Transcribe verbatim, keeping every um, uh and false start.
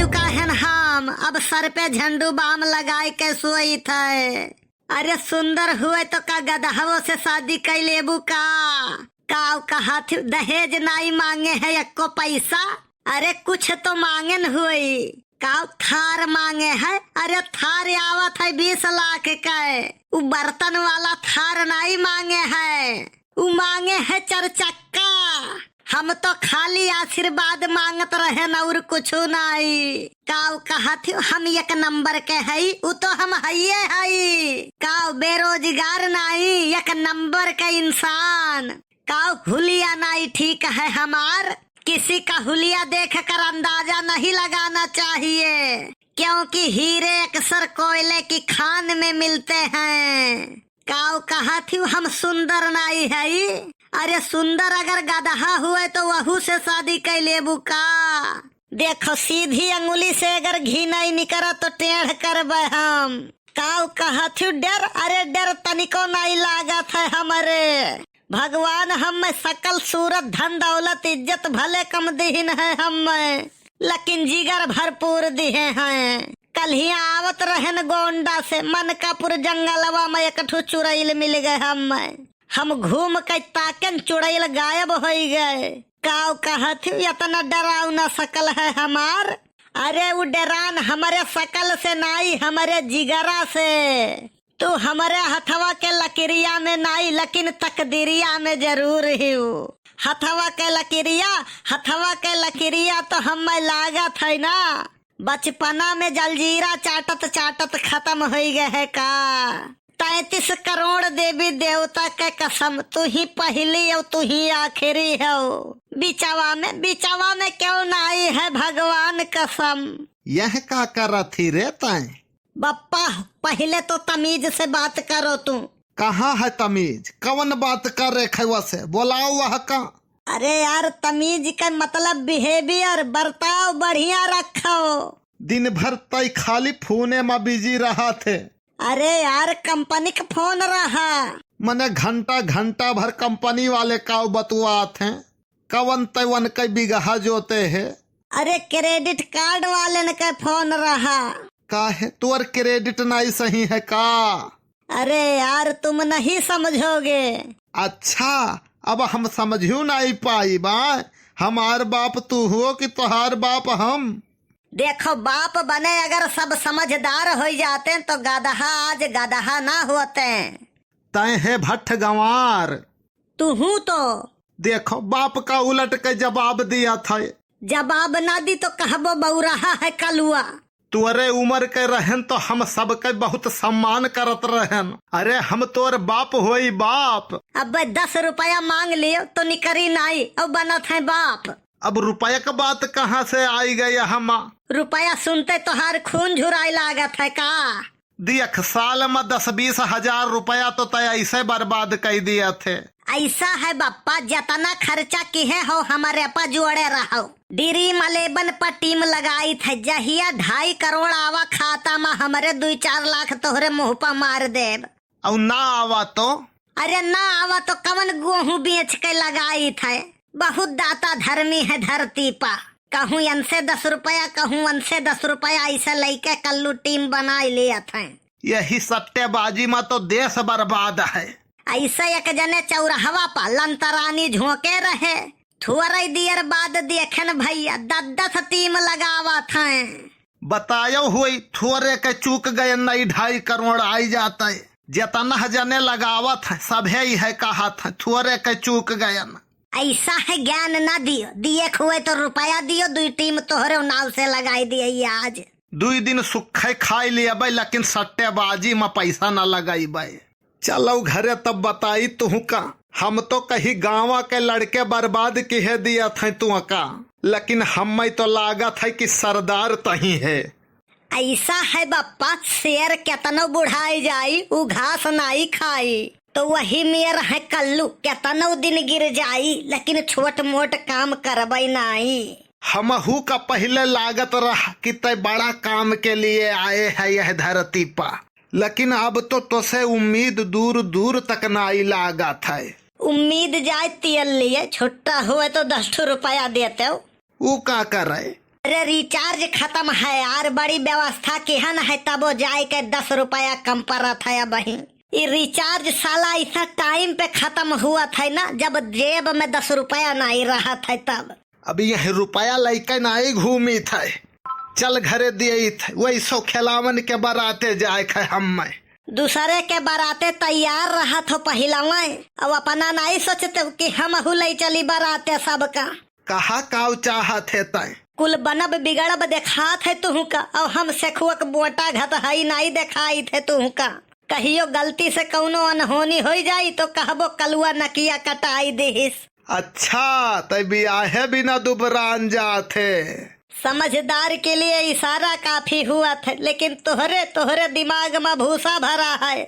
कहन हम अब सर पे झंडू बाम लगाए के सोइत है। अरे सुंदर हुए तो का गदहवो से शादी कर लेबू का? काव कहत हूँ, दहेज नाई मांगे है एको पैसा। अरे कुछ तो मांगन हुई, काव थार मांगे है? अरे थार आवत है बीस लाख के, उ बर्तन वाला थार नाई मांगे है, उ मांगे है चार चक्का। हम तो खाली आशीर्वाद मांगत रहेन और कुछ नाई। काव कहत हूँ, हम एक नंबर के हई, उ तो हम हइये हई। काव बेरोजगार नाई, एक नंबर के इंसान। काव हुलिया नाई ठीक है हमार, किसी का हुलिया देखकर अंदाजा नहीं लगाना चाहिए, क्योंकि हीरे अक्सर कोयले की खान में मिलते हैं। काव कहत हूँ, हम सुंदर नाई हई? अरे सुंदर अगर गदहा हुए तो वहू से शादी कर लेबू का? देखो सीधी अंगुली से अगर घी नाई निकरा तो टेढ़ करबे हम। काव कहत हूँ, डर? अरे डर तनिको नाई लागत है हमरे। भगवान हम्मे सकल सूरत धन दौलत इज्जत भले कम दिहिन है हम्मे, लेकिन जिगर भरपूर दिहे हैं। कल्हिया आवत रहेन गोंडा से, मनकापुर जंगलवा में एक ठो चुड़ैल मिल गए हम्मे। हम घूम के ताकेन, चुड़ैल गायब होई गए। काव कहत हूँ, इतना डरावना सकल है हमार। अरे उ डरान हमरे सकल से नाई, हमरे जिगरा से। तू हमरे हथवा के लकीरिया में नाई, लेकिन तकदीरिया में जरूर हिउ। हथवा के लकीरिया, हथवा के लकीरिया तो हम्मे लागत है ना, बचपना में जलजीरा चाटत चाटत खत्म होई गए है का? तैंतीस करोड़ देवी देवता के कसम, तू ही पहली और तू ही आखिरी हो। बिचवा में, बिचवा में क्यों नाई है भगवान कसम। यह का करत ही रे तैं? बप्पा, पहिले तो तमीज से बात करो तू। कहाँ है तमीज? कवन बात करे खैवा से? बोलाओ वह का। अरे यार, तमीज के मतलब behaviour, बर्ताव बढ़िया रखो। दिन भर तै खाली फोने में busy रहत है। अरे यार, company क फोन रहा। मने घंटा घंटा भर company वाले काव बतुआत हैं। कवन तै वनकै बिगहा जोते है? अरे credit card वालेन के फोन रहा। काहे तोर credit नाई सही है का? अरे यार, तुम नहीं समझोगे। अच्छा, अब हम समझियो नाई पाई बा। हमार बाप तू हो कि तोहार बाप हम? देखो, बाप बने अगर सब समझदार होई जाते तो गदहा आज गदहा ना होते। तैं है भट्ठ गंवार। तुहूँ तो। देखो, बाप का उलट के जवाब दिया था। जवाब ना दी तो कहबो बौराहा है कलुआ। तोरे उमर के रहन तो हम सबके बहुत सम्मान करत रहन। अरे हम तोर बाप होई बाप। अब दस रुपया मांग लियो तो निकरी नाई और बनत है बाप। अब रुपया के बात कहाँ से आई गई हमा? रुपया सुनते तोहार खून झुराए लागत है का? देख, साल में दस बीस हजार रुपया तो तै ऐसे बर्बाद कई दिया थे। ऐसा है बप्पा, जतना खर्चा किहे हो हमरे पर जोड़े रहो। Dream Eleven पर team लगाई थे, जहिया ढाई करोड़ आवा खाता में हमरे दुई चार लाख तोहरे मुंह पर मार देब। और ना आवा तो? अरे ना आवा तो कवन गोहूं बेच के लगाई थे? बहुत दाता धर्मी है धरती पा। कहूँ इनसे दस रुपया, कहूँ उनसे दस रुपया, ऐसे लइके कल्लू team बनाई लियत हैं। यही सट्टेबाजी में तो देश बर्बाद है। ऐसे एक जने चौराहवा पा लंतरानी झोंके रहे। थोड़े देर बाद देखेन भैया, दस दस team लगावत हैं। बतायो हुई, थोड़े के चूक गए, नहीं ढाई करोड़ आई जाते। जितना जने लगावत है, सभे ही है कहत है, थोड़े के चूक गए। ऐसा है ज्ञान ना दियो, दिए हुए तो रुपया दियो, दुई team तोहरे नाव से लगाई दिए आज। दुई दिन सुखे खाई लेबे, लेकिन सट्टेबाजी में पैसा ना लगाईबे। चलो घरे तब बताई तुहका। हम तो कही गाँवा के लड़के बर्बाद किहे दिया थे तुहका, लेकिन हमें तो लागत है कि सरदार तही है। ऐसा है बप्पा, शेर केतनो बुढ़ाई जाई, उ घास नाई खाई। तो वही मेर है कल्लू, केतनो दिन गिर जाई, लेकिन छोट मोट काम करबे नाई। हमहू का पहिले लागत रह कि तै बड़ा काम के लिए आए है यह धरती पा, लेकिन अब तो तोसे उम्मीद दूर दूर तक नाई लागत है। उम्मीद जाए तियल लिए, छुट्टा हुए तो दस ठो रुपया देते हो। ऊ का करे? अरे recharge खतम है यार, बड़ी व्यवस्था किहन है, तबो जाए के दस रुपया कम परत है अबहीं। ई recharge साला ऐसा time पे खतम हुअत है ना, जब जेब में दस रुपया नाहीं रहत है तब। अब यह रुपया लइके नाहीं घूमित है, चल घरे दियत है, वैसो खेलावन के बराते जाए है हम मैं। दूसरे के बराते तैयार रहत हो पहिलवै, अब अपना नाहीं सोचते हो कि हमहू लइ चली बराते सबका। कहा काउ चाहत है तै? कुल बनब बिगड़ब देखात है तुहूँ का, अब हम सेखुअक बोटा घत हई नाहीं देखाइत है तुहूँ का। कहियो गलती से कउनो अनहोनी होइ जाई तो कहबो कलुआ नकिया कटाई दिहिस। अच्छा, तै बियाहे बिना दुबरान जात है। समझदार के लिए इशारा काफी हुअत है, लेकिन तोहरे, तोहरे दिमाग में भूसा भरा है।